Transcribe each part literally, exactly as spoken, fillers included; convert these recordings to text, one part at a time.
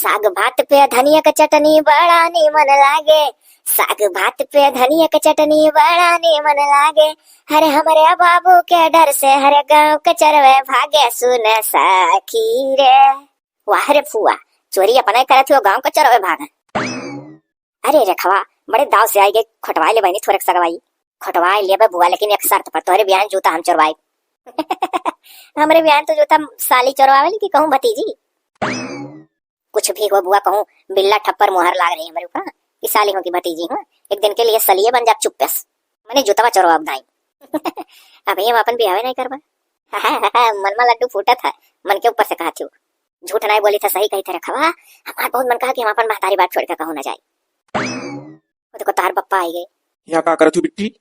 साग भात पे धनिया के चटनी बड़ा नीमन लागे, साग भात पे धनिया के चटनी बड़ा नीमन लागे। हरे हमरे बाबू के डर से हरे गाँव के चरवे भागे, सुन सखी रे। वाह रे फुआ, चोरी अपने करत हो, गाँव के चरवे भागे। अरे रेखवा, बड़े दाव से आई गई, खोटवाए ले बहनी थोड़े सगवाई। खोटवाए लेबे बुआ, लेकिन एक शर्त पर, तोहरे बियाह जूता हम चोरवाई। हमरे बियाह तो जूता साली चोरवावे ली कि कहूँ भतीजी। कुछ भी हो बुआ, कहूँ बिल्ला ठप्पर मुहर लाग रही हमरे ऊपर कि साली हो कि भतीजी हो। एक दिन के लिए सलिए बन जा चुप्पे से, मने जूतवा चोरवाब दाई। अभी हम अपन बियाह नहीं करबा। मन मा लड्डू फूटत है, मन के ऊपर से कहत हूँ। झूठ नहीं बोली था, सही कही था रेखवा। हमार बहुत मन कहा कि हम अपन महतारी बात छोड़ के कहूँ ना जाए। वो देखो, तार बप्पा आई गए। यहाँ का करत हूँ बिट्टी?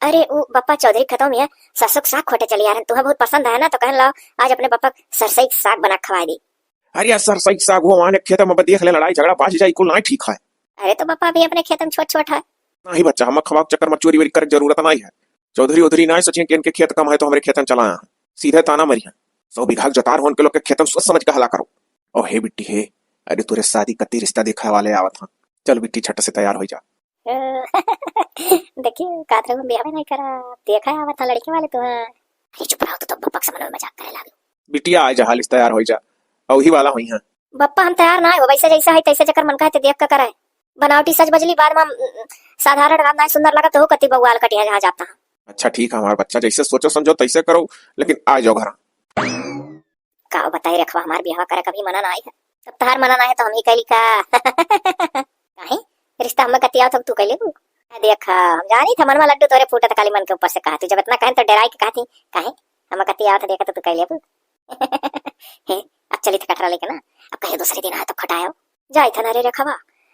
अरे, वो बप्पा चौधरी खतम है, सरसों के साग खोटे चली आ रहे, तुम्हें बहुत पसंद है ना, तो कहन लाओ आज अपने बप्पा के सरसों के साग बना के खवाए दी। अरे यार, सरसों के साग हो, वहाँ खेत में देख ले, लड़ाई झगड़ा बाज जाए, कुल ना ठीक है। अरे तो बप्पा भी अपने खेत में छोट छोट है। नहीं बच्चा, हम खवाब चक्कर में चोरी वोरी करे जरूरत नहीं है। चौधरी उधरी ना सोचिए कि इनके खेत कम है तो हमारे खेत में चला आया है। सीधे ताना मरिया। सौ बीघा के जतार होन के लोग के खेत में सोच समझ के हला करो। ओ हे बिट्टी हे, अरे तोरे शादी कत्ती रिश्ता देखा वाले आवत हाँ। चल बिट्टी, झट से तैयार हो जा। देखिए, कातरे में बियाह नहीं करा, देखा आवत हाँ लड़के वाले तो हैं। अरे चुप रहो, तो, तो बप्पा के समझ में मजाक करे लागे। बिटिया आ जा, हालिस तैयार हो जा, औही वाला होई हैं। बप्पा हम तैयार ना हो, वैसे जैसा है तैसे जकर मन का है ते देख के करे। बनावटी सज बजली बाद में, उम, साधारण राम नाई सुंदर लगा तो हो कती बउआल कटिया जहाँ जाता। अच्छा ठीक है हमार बच्चा, जैसे सोचो समझो तैसे करो, लेकिन आ जाओ घर। का बताई रेखवा, हमार बियाह करे कभी मना ना आई है, तब तहार मना ना है तो हम ही कैली का? काहे? रिश्ता हमें कतियावत हो तू कैले तू? आ देख, हम जानी था मन में लड्डू तोरे फूटत, काली मन के ऊपर से कहा तू, जब इतना कहन तो डराई के कहती, काहे? हमें कतियावत देखा तो तू कैले तू? हे, अब चली था कटरा लेके ना, अब कहीं दूसरे दिन आए तो खटायो। जाई था ना रे रेखवा,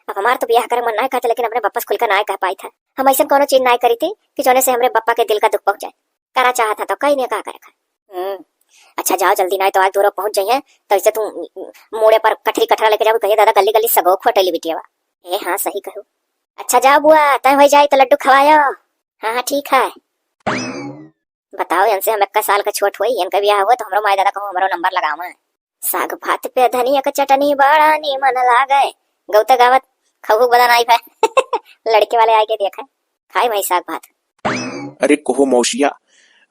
अब हमार तो बियाह करे मन ना कहते, लेकिन अपने बप्पा से खुल के ना कह पाई था। हम ऐसा कोनो चीज ना करी थी कि जोने से हमरे बप्पा के दिल का दुख पहुंच जाए। करा चाहत है तो कहीं नहीं का करे खा। हम्म, अच्छा जाओ जल्दी, ना तो आज दूर पहुंच जाइए, तो इसे तू मूड़े पर कठरी कठरा लेके जाओ, कहिए दादा गली गली सगो खोटेली बिटिया बा। ए हाँ सही कहो। अच्छा जाओ बुआ, तय हो जाए तो लड्डू खवायो। हाँ हाँ ठीक है। बताओ इनसे हम इक्कीस साल का छोट हुई, इनका बियाह हुआ तो हमरो माई दादा कहूँ हमरो नंबर लगावा। साग भात पे धनिया का चटनी बड़ा नीमन लागे। गौते गावत खहू बदन आई भाई। लड़के वाले आए के देखा, खाए भाई साग भात। अरे कहो मौसिया,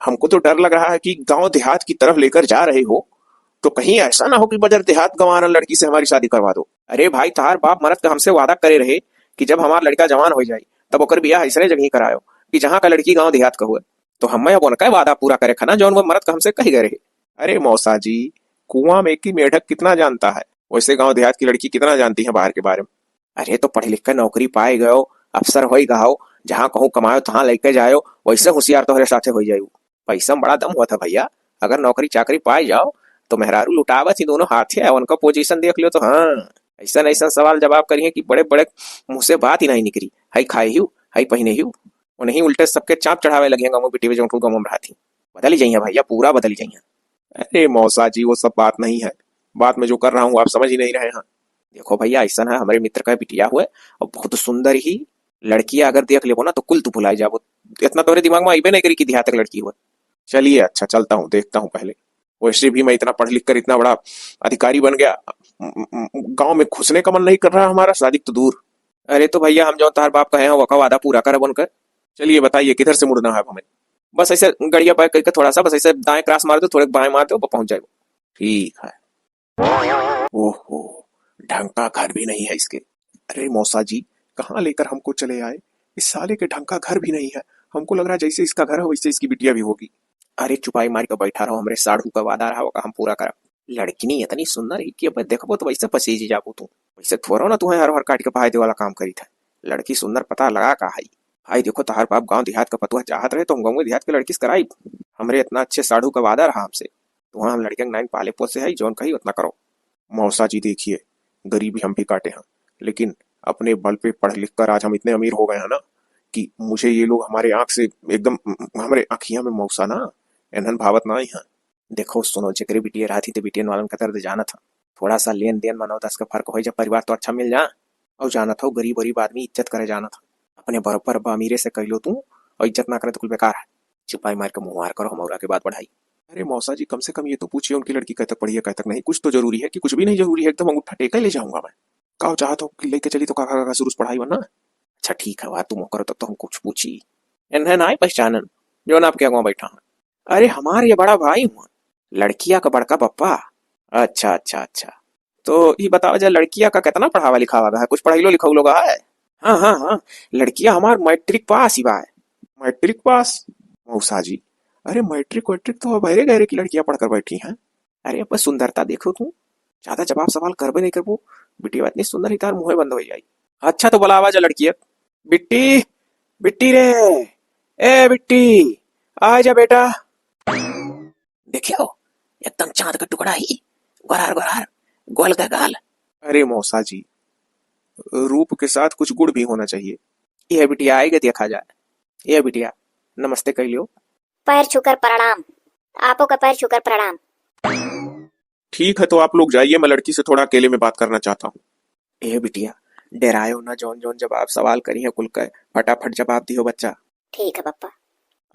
हमको तो डर लग रहा है कि गांव देहात की तरफ लेकर जा रहे हो तो कहीं ऐसा ना हो कि बजर देहात गंवारन लड़की से हमारी शादी करवा दो। अरे भाई, तहार बाप मरद का हमसे वादा करे रहे कि जब हमार लड़का जवान हो जाए तब ओकर बियाह ऐसने जगह करायो कि जहाँ का लड़की गांव देहात का हुए। तो हमें अब उनका वादा पूरा करे खाना जौन वो मरद का हमसे कही गए रहे। अरे मौसा जी, कुआं में की मेढक कितना जानता है, वैसे गांव देहात की लड़की कितना जानती है बाहर के बारे में। अरे तो पढ़ लिख के नौकरी पाए गयो, अफसर होई गयो, जहाँ कहूँ कमायो तहाँ लेके जायो, वैसे होशियार तोहरे साथे होई जायू। पैसा में बड़ा दम हुआ था भैया, अगर नौकरी चाकरी पाए जाओ तो मेहरारू लुटावत ही दोनों हाथे, उनका पोजीशन देख लियो तो। हाँ, ऐसा ऐसा सवाल जवाब करिए कि बड़े बड़े मुँह से बात ही नहीं निकली। हई खाए हियो, हई पहिने हियो, उन्हीं उल्टे सबके चाप चढ़ावे लगे गाँव में बिटिया जौन कुल गाँव में रहती। बदल ही जाइए भैया, पूरा बदल ही जाइए। अरे मौसा जी, वो सब बात नहीं है, बात मैं जो कर रहा हूँ आप समझ ही नहीं रहे हैं। देखो भैया, ऐसा है, हमारे मित्र का बिटिया हुए और बहुत सुंदर ही लड़कियां अगर देख लेबो ना तो कुल तू भुलाई जाबो। इतना तोरे दिमाग में अइबे नहीं करी कि देहात के लड़की हुए। चलिए अच्छा, चलता हूँ, देखता हूँ पहले। वैसे भी मैं इतना पढ़ लिख कर इतना बड़ा अधिकारी बन गया, म-, म-, गांव में घुसने का मन नहीं कर रहा हमारा, शादी तो दूर। अरे तो भैया, हम जो तार बाप कहे हैं वो का वादा पूरा करब उनका। चलिए बताइए किधर से मुड़ना है अब हमें? बस ऐसे गड़िया बैक करके थोड़ा सा बस ऐसे दाएं क्रॉस मार दो, थोड़े बाएं मार दो, पहुंच जाएगा। ठीक है। ओहो, ढंग का घर भी नहीं है इसके। अरे मौसा जी, कहाँ लेकर हमको चले आए? इस साले के ढंग का घर भी नहीं है। हमको लग रहा है जैसे इसका घर है वैसे इसकी बिटिया भी होगी। अरे चुपाई मार के बैठा रहो, हमरे साढ़ू का वादा रहा होगा हम पूरा करब। लड़किनी इतनी सुंदर है कि अब देखबो तो वैसे पसीज जाबो तू। वैसे थोड़ो ना तू हर हर काट के भाई दे वाला काम करी था। लड़की सुंदर पता लगा का है। भाई देखो तहार बाप गांव देहात का पतुआ चाहत रहे तो हम गांव देहात के लड़की से कराई। हमरे इतना अच्छे साढ़ू का वादा रहा हमसे। तुहाँ हम लड़के के नाइन पाले पोसे है, जौन कही उतना करो। मौसा जी देखिए, गरीबी हम भी काटे हैं, लेकिन अपने बल पे पढ़ लिख कर आज हम इतने अमीर हो गए हैं ना कि मुझे ये लोग हमारे आँख से एकदम, हमारे आँखिया में मौसा ना, एनहन भावत ना ही हैं। देखो सुनो, जेकरे बिटिया रहती तो बिटियन वालन का दर्द जानत है। थोड़ा सा लेन देन में नौ दस का फर्क हो जब परिवार तो अच्छा मिल जा। और जानत हो गरीब गरीब आदमी इज्जत करे जानत है, अपने बरोबर बा अमीरे से कह लो तू, और इज्जत ना करे तो कुल बेकार है। चुपाई मार के मुँह मार करो, हम और आगे बात बढ़ाई। अरे मौसा जी, कम से कम ये तो पूछिए उनकी लड़की कह तक पढ़ी है, कह तक नहीं। कुछ तो जरूरी है कि कुछ भी नहीं जरूरी है, एकदम अंगूठा टेक ही ले जाऊंगा मैं। का चाहत हो कि लेके चली तो काका काका शुरू से पढ़ाई वरना? अच्छा ठीक है, वाह तुम हो करो तब तो हम कुछ पूछी। इन्हें ना पहचानन, जो ना आपके आगवा बैठा है। अरे हमार ये बड़ा भाई हुआ, लड़किया का बड़का पप्पा। अच्छा अच्छा अच्छा। तो ये बताओ जा, लड़किया का कितना पढ़ावा लिखावा गा है? कुछ पढ़ाई लो लिखाऊ लोग है? हाँ हाँ हाँ, लड़किया हमार मैट्रिक पास ही बा है। मैट्रिक पास? मौसा जी, अरे मैट्रिक वैट्रिक तो अब अरे गहरे की लड़कियां पढ़कर बैठी हैं। अरे अब बस सुंदरता देखो तू, ज्यादा जवाब सवाल करबे नहीं करबो। बिटिया इतनी सुंदर ही तार मुँहे बंद हो जाई। अच्छा तो बुलावा जा लड़किया। बिट्टी, बिट्टी रे, ए बिट्टी, आ जा बेटा। देखियो, एकदम चांद का टुकड़ा ही, गोरार गोरार, गोल का गाल। अरे मौसा जी, रूप के साथ कुछ गुण भी होना चाहिए। ये बिटिया आएगा देखा जाए। ये बिटिया, नमस्ते कह लियो। पैर छूकर प्रणाम। आपो का पैर छूकर प्रणाम। ठीक है, तो आप लोग जाइए, मैं लड़की से थोड़ा अकेले में बात करना चाहता हूँ। ए बिटिया, डेरायो ना, जौन जौन जवाब सवाल करी है कुल का फटाफट जवाब दियो बच्चा। ठीक है पप्पा।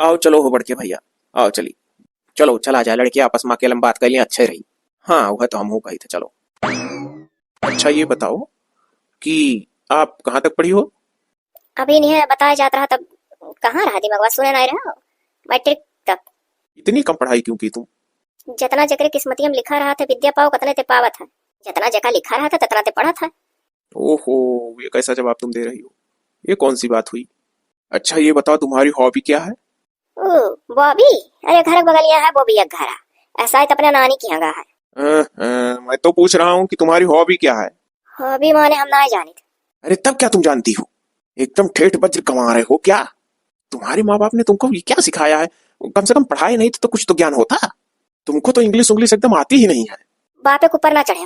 आओ चलो हो बड़के भैया, आओ चली, चलो चला जाए, लड़के आपस में अकेले में बात कर लिया, अच्छे रही। हाँ वह तो हम हो कही थे, चलो। अच्छा ये बताओ कि आप कहाँ तक पढ़ी हो? अभी नहीं है बताया जात रहा तब कहाँ रहा दिमागवा, सुने नहीं रहा। मैट्रिक तक। इतनी कम पढ़ाई क्यों की तुम? जितना जेकरे किस्मतिया में लिखा रहा था विद्या पाओ कतने ते पावत है, जितना जेका लिखा रहा था ततना ते पढ़त है। ओहो, ये कैसा जवाब तुम दे रही हो? ये कौन सी बात हुई? अच्छा ये बताओ तुम्हारी हॉबी क्या है? ओ, बॉबी? अरे घर के बगलिया है बॉबी एक घरा, ऐसा है तो अपने नानी की यहाँ है। अ, अ, मैं तो पूछ रहा हूँ कि तुम्हारी हॉबी क्या है? हॉबी माने हम ना जानित। अरे तब क्या तुम जानती हो? एकदम ठेठ वज्र गंवा रहे हो क्या? तुम्हारे माँ बाप ने तुमको ये क्या सिखाया है? कम से कम पढ़ाए नहीं थे तो कुछ तो ज्ञान होता। तुमको तो इंग्लिश उंग्लिश एकदम आती ही नहीं है। बापे के ऊपर ना चढ़े।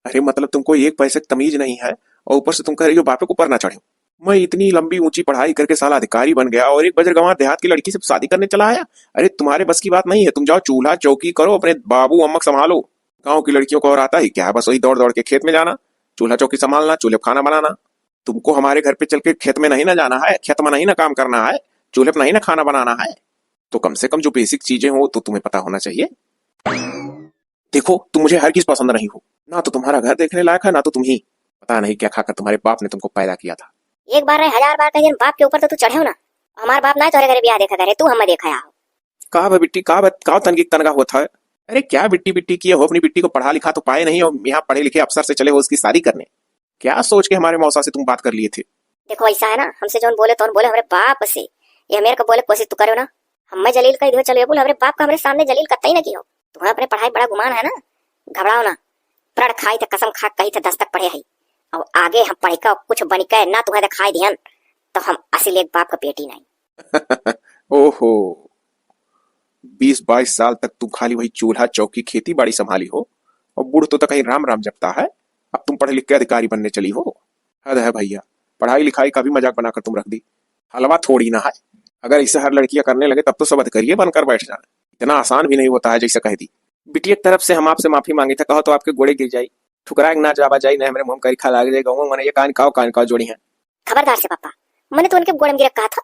अरे मतलब तुमको एक पैसे की तमीज नहीं है और ऊपर से तुम कह रही हो बापे के ऊपर ना चढ़े। मैं इतनी लंबी ऊंची पढ़ाई करके साला अधिकारी बन गया और एक वज्र गंवा देहात की लड़की से शादी करने चला आया। अरे तुम्हारे बस की बात नहीं है, तुम जाओ चूल्हा चौकी करो, अपने बाबू अम्मा को संभालो। गाँव की लड़कियों को और आता ही क्या है, बस वही दौड़ दौड़ के खेत में जाना, चूल्हा चौकी संभालना, चूल्हे पे खाना बनाना। तुमको हमारे घर पे चल के खेत में नहीं ना जाना है, खेत में नहीं ना काम करना है, चूल्हे पे नहीं ना खाना बनाना है। तो कम से कम जो बेसिक चीजें हो तो तुम्हें पता होना चाहिए। देखो तुम मुझे हरगिज पसंद नहीं हो, ना तो तुम्हारा घर देखने लायक है ना तो तुम ही। पता नहीं क्या खाकर तुम्हारे बाप ने तुमको पैदा किया था। एक बार नहीं हजार बार कह दिया, बाप के ऊपर तो तू चढ़े हो ना। हमार बाप ना तोहरे घरे ब्याह देखा करे, तू हमें देखा आओ। का बा बिट्टी, का बा, का तनकी तनका होत है? अरे क्या बिट्टी बिट्टी किए हो, अपनी बिट्टी को पढ़ा लिखा तो पाए नहीं और यहाँ पढ़े लिखे अफसर से चले हो उसकी शादी करने। क्या सोच के हमारे मौसा से तुम बात कर लिए थे? देखो ऐसा है ना, हमसे जौन बोले तौन बोले हमरे बाप से, ये मेरे को बोले कोशिश तू करो ना। हमें जलील कह दियो, चलो ये बोल हमरे बाप का हमरे सामने जलील कतई ना कियो। तुम्हें अपने पढ़ाई बड़ा गुमान है ना, घबराओ ना। प्रण खाई थे कसम खा कही थे दस तक पढ़े है, और आगे हम पढ़ के कुछ बन के ना तुम्हें दिखाई दिहन तो हम असल एक बाप का बेटी नहीं। ओहो, बीस बाईस साल तक तुम खाली वही चूल्हा चौकी खेती बाड़ी संभाली हो और बूढ़ तो, तो कहीं राम राम जपता है, अब तुम पढ़ लिख के अधिकारी बनने चली हो। हद है भैया, पढ़ाई लिखाई का भी मजाक बनाकर तुम रख दी। हलवा थोड़ी ना है, अगर इसे हर लड़कियां करने लगे तब तो सब अधिकारिये बनकर बैठ जाए। इतना आसान भी नहीं होता है जैसे कह दी। बिटिया की तरफ से हम आपसे माफी मांगी था, कहो तो आपके गोड़े गिर जाई, ठुकरा के ना जावा जाई, नहीं हमरे मुंह में करी खा लाग जाई, गाँव में ये कान काव कान काव जोड़ी हैं। खबरदार से पापा, मैंने तो उनके गोड़ में गिरक कहा था।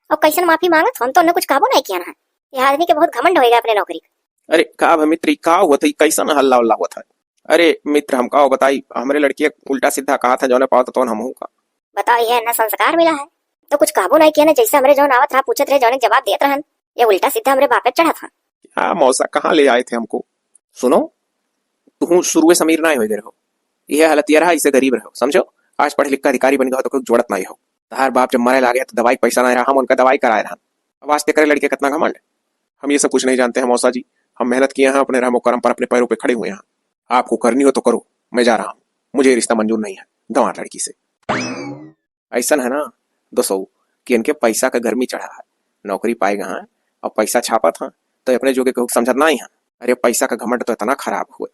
और कैसन माफी मांगत, हम तो उन्हें कुछ कहबो नहीं किया ना। ये आदमी के बहुत घमंड होएगा अपने नौकरी का। अरे का भा मित्र, ई का होत है, कैसन हल्ला उल्ला होत है? अरे मित्र, हम का बताई, हमरे लड़किया उल्टा सीधा कहा था, जौने पावत तौन हमहू का। बताओ, ये ना संस्कार मिला है तो कुछ कहबो नहीं किया ना, जैसे हमरे जौन आवत रहा पूछत रहे, जौने जवाब देत रहन, ये उल्टा सीधा हमरे बापे चढ़ा था। क्या मौसा, कहाँ ले आए थे हमको? सुनो, तुहू शुरुए से अमीर ना होए रहो, यह हालत ये रहा, इसे गरीब रहो, समझो। आज पढ़ लिख कर अधिकारी बन गए हो तो कोई जोड़त नहीं हो। तहार बाप जब मरे लागे तो दवाई के पैसा नहीं रहा, हम उनका दवाई कराए रहा। अब आज ते करे लड़के कितना घमंड। हम ये सब कुछ नहीं जानते हैं मौसा जी, हम मेहनत किए हैं, अपने रहमो करम पर अपने पैरों पे खड़े हुए हैं। आपको करनी हो तो करो, मैं जा रहा हूँ, मुझे ये रिश्ता मंजूर नहीं है गंवार लड़की से। ऐसन है ना दोस्तों कि इनके पैसा का गर्मी चढ़ा है, नौकरी पाए गए हैं और पैसा छापत हैं तो अपने जोगे केहू समझत नहीं है। अरे पैसा का घमंड तो इतना खराब हुए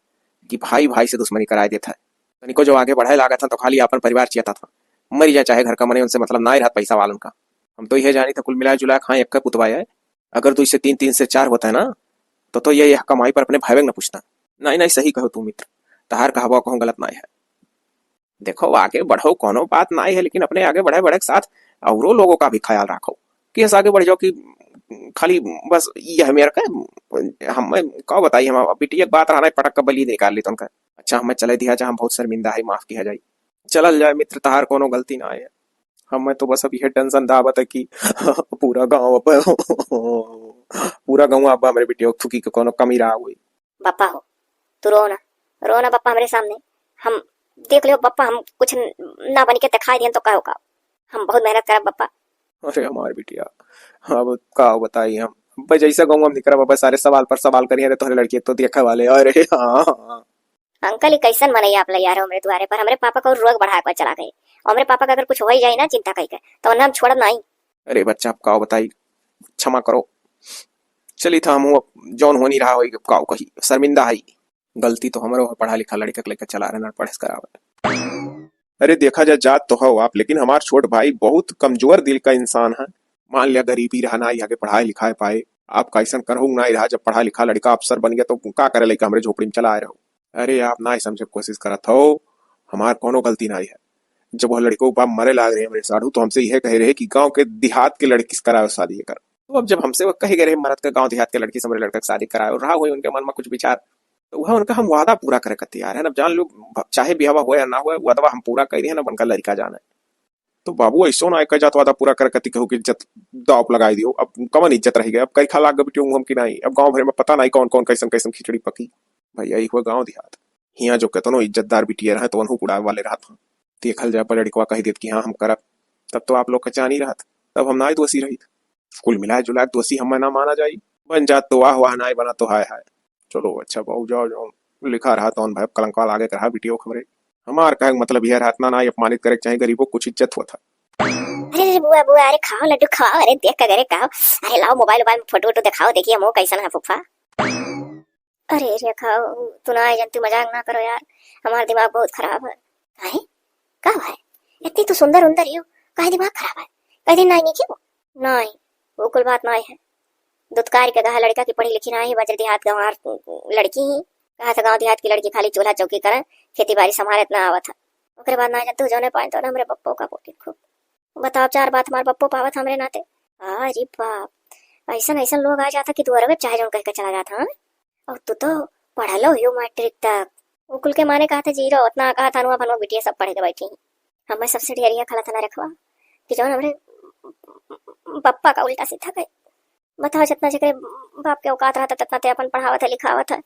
कि भाई भाई से दुश्मनी कराए देता है। तनिको जो आगे बढ़े लागत हैं तो खाली अपन परिवार चियता था, मरी जाए चाहे घर का मने, उनसे मतलब ना रहत पैसा वालन का। हम तो यह जानी था कुल मिला जुला खाए एक पुतवा है, अगर दो से तीन, तीन से चार होता है ना तो, तो ये यह कमाई पर अपने भाई न पूछता। नहीं नहीं, सही कहो तू मित्र, तहार कहवा कहूँ गलत ना है। देखो आगे बढ़ो, कोनो बात नाई है, लेकिन अपने आगे बढ़े बढ़े के साथ औरो लोगों का भी ख्याल रखो। कि हस आगे बढ़ जाओ कि खाली बस यह मेरे का, हम का बताई, हम बिटिया के बात रहा ना, पटक के बली निकाल ली तो उनका। अच्छा, हमें चले दिया जा, हम बहुत शर्मिंदा है, माफ किया जाए। चलल जाए मित्र, तहार कोनो गलती ना है। हमें तो बस अब यह टेंशन दावत है कि पूरा गांव अब पूरा गांव अब हमरे बिटिया के थुकी के कोनो कमी रहा हुई। बप्पा हो, तू रो ना, रो ना बप्पा हमरे सामने। हम देख लियो बप्पा, हम कुछ न-, ना बन के दिखाई दियन तो कहो का, हम बहुत मेहनत करब बप्पा। अरे हमार बिटिया, अब का बताई हम, अब जैसा गाँव हम निकरब, अब सारे सवाल पर सवाल करिए रे तोहरे लड़की तो देखे वाले। अरे हाँ, हाँ। अंकल, ई कैसन मनई आप ले यार हमरे दुआरे पर? हमरे पापा का रोग बढ़ा के चला गए। हमरे पापा का अगर कुछ हो ही जाए ना चिंता कई के, तो उन्हें हम छोड़ब नहीं। अरे बच्चा, अब का बताई, क्षमा करो। चली था हम, अब जौन होनी रहा होई, अब का कही, शर्मिंदा है। गलती तो हमरो है, पढ़ा लिखा लड़का के लेकर चला रहे ना, पढ़े से करावे। अरे देखा जा, जात तो हो आप, लेकिन हमार छोट भाई बहुत कमजोर दिल का इंसान है। मान लिया गरीबी रहा ना, आगे पढ़ाई लिखाई पाए, आप कैसन करहु ना रहा, जब पढ़ा लिखा लड़का अफसर बन गया तो का करे लइका हमरे झोपड़ी में चला रहो। अरे आप ना समझे कोशिश करत हो, हमार कोनो गलती ना है। जब वह लड़को बाप मरे लाग रहे हमरे साढ़ू, तो हमसे यह कहे रहे कि गांव के देहात के लड़की से कराओ शादी कर। तो अब जब हमसे वो कहे गए रहे मरद के गांव देहात के लड़की से हमरे लड़का के शादी कराओ, रहा हुई उनके मन में कुछ विचार, तो वह उनका हम वादा पूरा करे के तैयार है। अब जान लो, भ-, चाहे बियाह होए या ना होए, वादा हम पूरा कर दिए ना, उनका लड़का जाना है। तो बाबू ऐसो ना एक जात वादा पूरा करे कति कहू कि इज्जत दाव पे लगाई दियो। अब कवन इज्जत रह गया? अब कई खा लाग बिटियो हम कि नहीं? अब गांव भर में पता नहीं कौन कौन कैसन कैसन खिचड़ी पकी। भैया, ई हुआ गांव देहात। हियां जो केतनो इज्जतदार बिटिया रहे तो उनहु उड़ावे वाले रहत हैं। देखल जाए पर लड़कवा कह देत कि हाँ हम करब, तब तो आप लोग का जान ही रहत, तब हम ना ही दोषी रहित। कुल मिला जुला के दोषी हमें ना माना जाई। बन जात तो वाह वाह, ना ही बना तो हाय हाय। चलो अच्छा बाबू, जाओ जाओ, लिखा रहा तौन भाई, कलंकवा लागे के रहा बिटियो हमरे। हमार कहे के मतलब यह रहत ना, ना ही अपमानित करे के चाहे गरीबों, कुछ इज्जत होत है। अरे, अरे, बुआ, बुआ, अरे, खाओ लड्डू, खाओ, अरे, देख के, अरे, खाओ। अरे, लाओ, मोबाइल, मोबाइल में फोटो, वोटो दिखाओ, देखिए, हम कैसन है फूफा। अरे, अरे, खाओ, तू ना आए, जन, तू मजाक ना करो यार, हमारा दिमाग बहुत खराब है। काहे? का है? इतनी तू सुंदर उंदर ही हो, काहे दिमाग खराब है? कह दिन नहीं, नहीं क्यों? नहीं, वो कुल बात नहीं है। दुत्कार के कहा लड़का की पढ़ी लिखी ना है, बजर देहात गंवार लड़की ही। कहा था गांव देहात की लड़की खाली चूल्हा चौकी करन, खेती बाड़ी संभाले इतना आवत है। ओकरे बाद ना जब तू जौने पाए तो ना हमरे बप्पो का पोटी खूब। बताओ, चार बात हमार बप्पो पावत हमरे नाते। अरे बाप, ऐसन ऐसन लोग आ जाता कि दुआरवे चाहे जौन कह के चला जाता, हाँ? और तू तो पढ़लो हो मैट्रिक तक। वो कुल के माने कहा था जीरो, उतना कहा था अनुआ फनुआ बिटिया सब पढ़ के बैठी। हमें सबसे डेरिया खला था ना रखवा कि जौन हमरे बप्पा का उल्टा सीधा गए। बताओ, जितना जेकरे बाप के औकात रहता, तितना ते अपन पढ़ावत है, लिखावत है।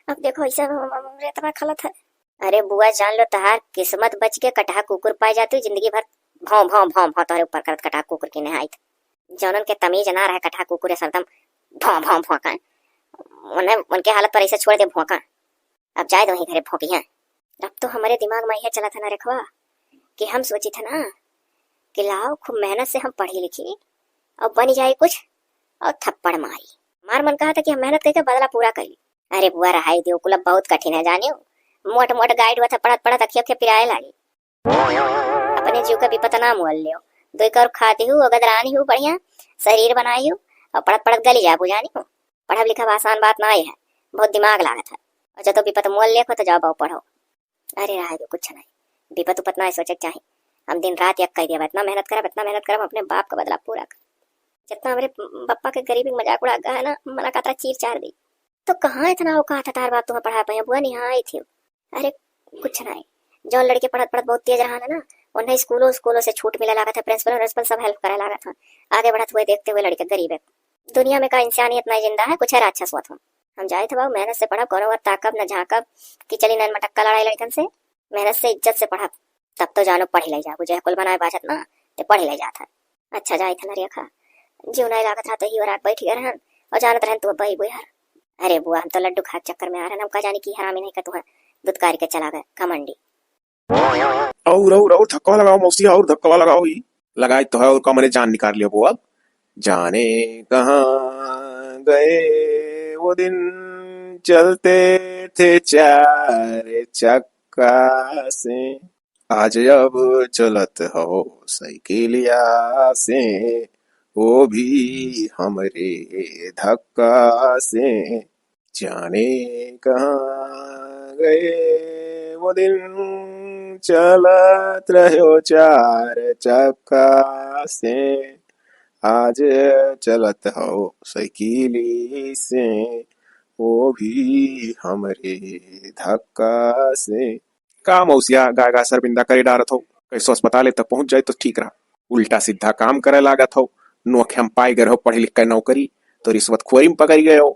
अब देखो, ऐसे हम, हम, हमरे इतना खलत है। अरे बुआ, जान लो, तहार किस्मत बच के कटहा कुकुर पाए जाती, जिंदगी भर भौं, भौं, भौं, भौं तोहरे ऊपर करत कटहा कुकुर की नहाइत। जौनन के तमीज ना रहे, कटहा कुकुर है, सरदम भौं, भौं, भौं का। उन्हें, उनके हालत पर ऐसे छोड़ दे, भौं का। अब जाए दो वहीं घरे भौंकी हैं। अब तो हमारे दिमाग में यह चला था ना रखवा कि हम सोची था ना कि लाओ, खूब मेहनत से हम पढ़ी लिखी और बनी जाए कुछ और थप्पड़ मारी। हमार मन कहा था कि हम मेहनत करके बदला पूरा कर ली। अरे बुआ, रहाई दियो, कुल अब बहुत कठिन है जानियो। मोट मोट गाइड हुआ था, पढ़त पढ़त अखिया अखिया पिराए लागी। अपने जीव का विपत ना मोल लियो। दो एक और खा दिहु, अगद रानी हु बढ़िया, शरीर बनाई हु और पढ़त पढ़त गली जाबू जानियो। पढ़ब लिखब आसान बात ना है, बहुत दिमाग लागत है। और जब तो विपत मोल लेखो तो जाओ बाबू पढ़ो। अरे रहा दो, कुछ नहीं, विपत उपत ना सोचे के चाही। हम दिन रात एक कह दिया, इतना मेहनत करब, इतना मेहनत करब, अपने बाप का बदला पूरा कर। जितना हमरे बप्पा के गरीबी के मजाक उड़ा गा है ना, मना कातरा चीर चार दी। तो कहाँ इतना औकात है तार बाप तुम्हें पढ़ा पाए बुआ, नहीं हाँ आई थी। अरे कुछ नहीं, जौन लड़के पढ़त पढ़त बहुत तेज रहा ना, उन्हें स्कूलों स्कूलों से छूट मिले लागत है, प्रिंसिपल प्रिंसिपल सब हेल्प करे लागत हैं, आगे बढ़त हुए देखते हुए लड़के गरीब है। दुनिया में का इंसान ही इतना जिंदा है, कुछ है राक्षस हुआ था। हम जाए थे बाबू, मेहनत से पढ़ब, कोनो वक्त ताकब न झांकब कि चली नैन मटक्का लड़ाई लड़कन से। मेहनत से, इज्जत से पढ़ब, तब तो जानो पढ़ी ले जाबू, जे कुल बनाए बाजत ना, ते पढ़ी ले जात है। अच्छा जाए थे नरिया खा, जीव नहीं लागत रहा तो ही और आग बैठ गए रहन और जानत रहन तू अब बही बुहर। अरे बुआ, हम तो लड्डू खा के चक्कर में आ रहन, हम का जानी कि हरामी नहीं का तू है दुत्कारी के चला गए घमंडी। और, और, और धक्का लगाओ मौसी, और धक्का लगाओ ही। लगाई तो है और का मने जान निकाल लियो वो अब। जाने कहाँ गए वो दिन, चलते थे चार चक्का से। आज अब चलत हो साइकिलिया से, वो भी हमरे धक्का से। जाने कहाँ गए वो दिन, चलत रह्यो चार चक्का से। आज चलत हो साइकिली से, वो भी हमरे धक्का से। का मौसिया, गाय गाय सरबिंदा करे डारत हो? कैसो अस्पताल तक पहुंच जाए तो ठीक रहा, उल्टा सीधा काम करे लागत हो। नोखे हम पाई गए हो पढ़े लिख के नौकरी, तो रिश्वतखोरी में पकड़ गए हो।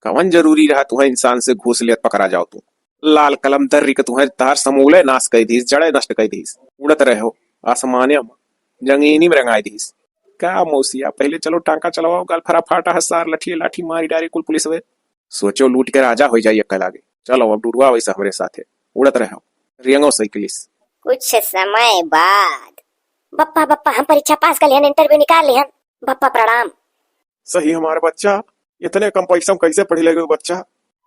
कवन जरूरी रहा तुहे इंसान से घूस लेत पकड़ा जाओ तू? लाल कलम दर्री के तुहे तार समूले नाश कर दीस, जड़े नष्ट कर दीस। उड़त रहे हो आसमाने में, जंगीनी में रंगाई दीस। का मौसिया, पहले चलो टांका चलवाओ, गाल फरा फाटा है सार, लठिए लाठी मारी डारी कुल पुलिस वे। सोचो लूट के राजा हो जाइए कल आगे। चलो अब डुडुआ वैसे हमरे साथे उड़त रहो, रेंगो साइकिलिस। कुछ समय बाद। बप्पा, बप्पा, हम परीक्षा पास कर लिहन, इंटरव्यू निकाल लिहन। बप्पा प्रणाम। सही हमारे बच्चा, इतने कम पैसा में कैसे पढ़ी लगे बच्चा?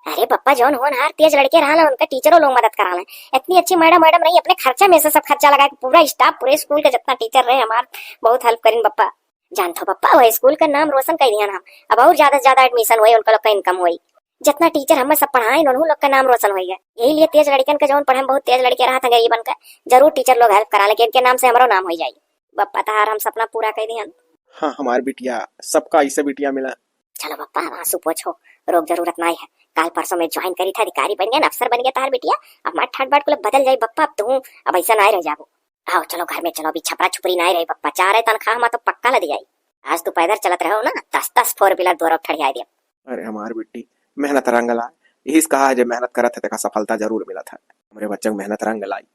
अरे बप्पा, जौन होनहार तेज लड़के रहला, उनका टीचरों लोग मदद कराला। इतनी अच्छी मैडम, मैडम रही, अपने खर्चा में से सब खर्चा लगा के पूरा स्टाफ, पूरे स्कूल के जितना टीचर रहे हमार, बहुत हेल्प करिन बप्पा। जानत हो बप्पा, वह स्कूल का नाम रोशन कर दिहन हम। अब और ज्यादा से ज्यादा एडमिशन होई, उनका लोग का इनकम होई। जितना टीचर हमें सब पढ़ाइन, उन्हों लोग का नाम रोशन होई है। यही लिए तेज लड़कन का, जौन पढ़े में बहुत तेज लड़के रहत हैं गरीबन का, जरूर टीचर लोग हेल्प करा, लेकिन इनके नाम से हमरो नाम हो जाई। बप्पा, तहार हम सपना पूरा कर दिहन। हाँ हमार बिटिया, सबका ऐसे बिटिया मिला। चलो बप्पा, अब आंसू पोछो, रोग जरूरत नाई है। काल परसों में ज्वाइन करी था, अधिकारी बन गया, अफसर बन गया तहार बिटिया। अब मार ठाट बाट कुल बदल जाई बप्पा, अब तू अब ऐसा नाई रह जाबो। आओ चलो घर में चलो, अभी छपरा छुपरी नाई रही बप्पा, चार है तनख्वाह में तो पक्का लद जाई। आज तू पैदल चलत रहो ना, दस दस फोर व्हीलर दो रोक ठड़ियाई दिया। अरे हमार बिट्टी, मेहनत रंग ला, यही से कहा है, जे मेहनत करत है, तेका सफलता जरूर मिलत है। हमरे बच्चा के मेहनत रंग लाई।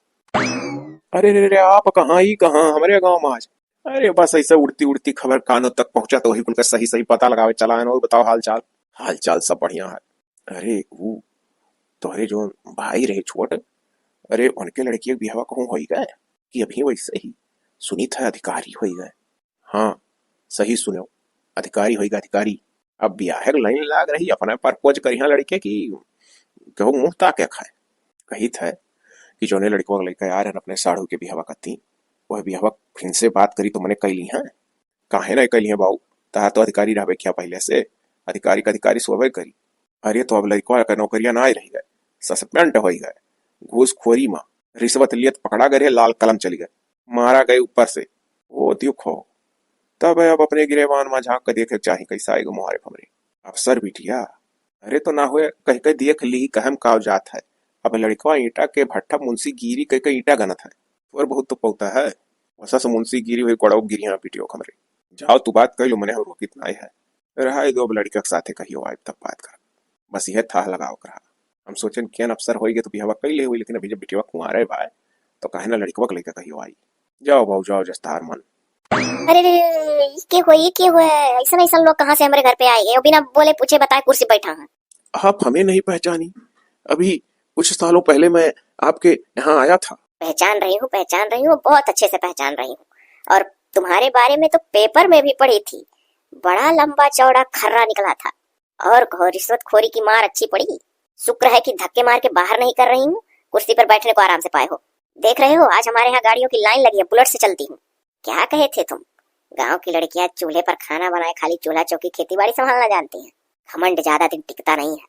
अरे रे रे, आप कहाँ, ई कहाँ, हमरे गाँव में आज? अरे बस ऐसे उड़ती उड़ती खबर कानों तक पहुँचा तो वही कुल का सही सही पता लगावे चला है। और बताओ हाल चाल? हाल चाल सब बढ़िया है। अरे वो तोहरे जो भाई रहे छोट, अरे उनके लड़की के बियाह कहूँ होई गए कि अभी वैसे ही सुनीत है अधिकारी होई गए। हाँ, सही सुनो, अधिकारी होइगा, अधिकारी। अब बियाहे के लाइन लाग रही, अपने प्रपोज करिहा लड़के की, केहू मुंह ताके खाए। कहित है कि जौने लड़कवा के लइके आ रहन अपने साढ़ू के बियाहवा कत्ती, वह बियाहवा फिन से बात करी तो मने कैली हैं। काहे ना कैली हैं बाऊ, तहा तो अधिकारी रहबे क्या पहले से, अधिकारी का अधिकारी सोबे करी। अरे तो अब लड़कवा का नौकरिया ना रही गए, सस्पेंड होई गए, घूसखोरी मा रिश्वत लियत पकड़ा गए, लाल कलम चली गए, मारा गए ऊपर से। ओ देखो, तब अब अपने गिरेबान मा झांक के देखे के चाही, कैसा आएगा मुहारे फमरे। अफसर बिटिया, अरे तो ना हुए कह के देख ली, कहम काव जात है। अब लड़कवा ईंटा के भट्ठा मुंशी गिरी कह के ईंटा गनत है, थोड़ बहुत तो पौता है। वसा से मुंशी गिरी हुई, गोड़व गिरी हाँ बिटियो हमरे। जाओ तू बात कर लो, मने हम रोकित ना है। रहा दो, अब लड़का के साथे कहियो आइब तब बात कर। बस यह थाह लगाओ के रहा। हम सोचन केन अफसर होई गए तो बियाहवा कई ले हुई, लेकिन अभी जब बिटिया कुंवारे बा तो काहे ना लड़कवा के लइके कहियो आई। जाओ बाबू जाओ, जस्तार मन। अरे रे रे रे, ई के हुए, ई के हुए? ऐसन ऐसन लोग कहाँ से हमरे घर पे आए? ये बिना बोले पूछे बताए कुर्सी बैठा है। आप हमें नहीं पहचानी? अभी कुछ सालों पहले मैं आपके यहाँ आया था। पहचान रही हूँ, पहचान रही हूँ, बहुत अच्छे से पहचान रही हूँ। और तुम्हारे बारे में तो पेपर में भी पढ़ी थी, बड़ा लंबा चौड़ा खर्रा निकला था। और कहो, रिश्वतखोरी की मार अच्छी पड़ी। शुक्र है कि धक्के मार के बाहर नहीं कर रही हूँ, कुर्सी पर बैठने को आराम से पाए हो। देख रहे हो, आज हमारे यहाँ गाड़ियों की लाइन लगी है, बुलेट से चलती हूँ। क्या कहे थे तुम, गांव की लड़कियां चूल्हे पर खाना बनाए, खाली चूल्हा चौकी खेती बाड़ी संभालना जानती हैं। घमंड ज्यादा दिन टिकता नहीं है।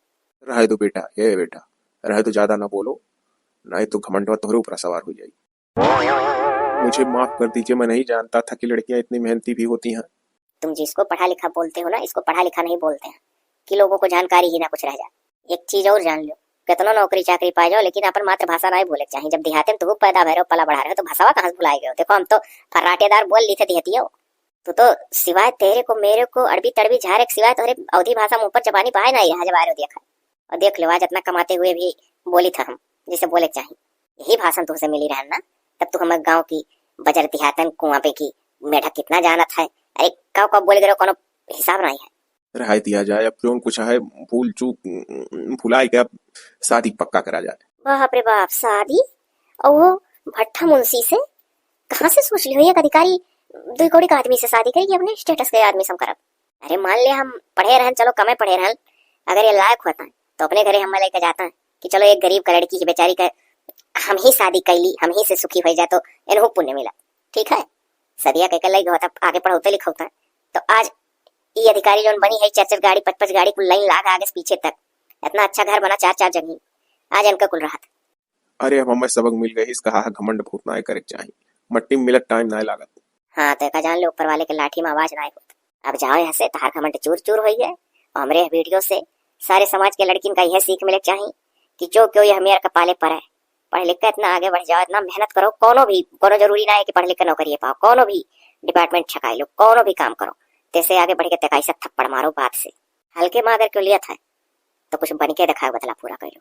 रहे दो बेटा, ए बेटा, रहे दो, ज्यादा ना बोलो, नहीं तो घमंडवा तोहरे ऊपर सवार हो जाई। मुझे माफ कर दीजिए, मैं नहीं जानता था कि लड़कियां इतनी मेहनती भी होती हैं। तुम जिसको पढ़ा लिखा बोलते हो ना, इसको पढ़ा लिखा नहीं बोलते हैं, कि लोगों को जानकारी ही ना कुछ रह जाए। एक चीज और जान लो, कितनो नौकरी चाकरी पाए जाओ, लेकिन अपन मातृभाषा नहीं भूले के चाहिए। जब देहाते में तू पैदा भय रहो, पला बढ़ा रहे हो, तो भाषावा कहाँ से भुलाए गए हो? देखो, हम तो फर्राटेदार बोल ली थे देहतियो। तू तो सिवाय तेरे को, मेरे को, अड़बी तड़बी झारे के सिवाय तोहरे अवधी भाषा में ऊपर जबानी बाय नहीं रहा, जब आए रहो देखा। और देख लो, आज इतना कमाते हुए भी बोली था हम, जिसे बोले के चाहिए। यही भाषण तुमसे मिली रहन ना, तब तू हमारे गांव की बजर देहातन कुआं पे की मेढक कितना जानत है। अरे, कब कब बोल गए रहो, कोनो हिसाब नहीं है। रहाई दिया जाए, अब क्यों कुछ है, भूल चूक, भुलाए के अब शादी पक्का करा जाए। बाप रे बाप, शादी? और वो भट्ठा मुंशी से? कहाँ से सोच ली हो एक अधिकारी दुई कौड़ी का आदमी से शादी करेगी अपने स्टेटस के आदमी से हम करब? अरे मान ले हम पढ़े रहन, चलो कमे पढ़े रहन, अगर ये लायक होता तो अपने घरे हम लेके जाता कि चलो एक गरीब का लड़की की बेचारी का हम ही शादी कैली, हम ही से सुखी हो जाए तो इनहू पुण्य मिला। ठीक है, सदिया के, के लई गो तब आगे पढ़ौते लिखौता। तो आज ई अधिकारी जौन बनी है, चार चार गाड़ी, पाँच पाँच गाड़ी कुल लाइन लाग आगे से पीछे तक, इतना अच्छा घर बना चार चार जगह, आज इनका कुल रहत। अरे अब हमें सबक मिल गए, इसका हा घमंड भूत ना करे के चाही, मट्टी में मिलत टाइम ना लागत। हाँ तो एका जान ले, ऊपर वाले के लाठी में आवाज ना होत। अब जाओ यहाँ से, तहार घमंड चूर चूर होई है। और हमरे यह video से सारे समाज के लड़किन का यह सीख मिले के चाही कि जो क्यों यह मेर कपाले परे, पढ़ लिख के इतना आगे बढ़ जाओ, इतना मेहनत करो, कोनो भी, कोनो जरूरी ना है कि पढ़ लिख के नौकरी पाओ, कोनो भी department छकाई लो, कोनो भी काम करो, तैसे आगे बढ़ के तेकाई से थप्पड़ मारो बाप से। हल्के में अगर क्यों लियत है तो कुछ बन के दिखाओ, बदला पूरा कर लो।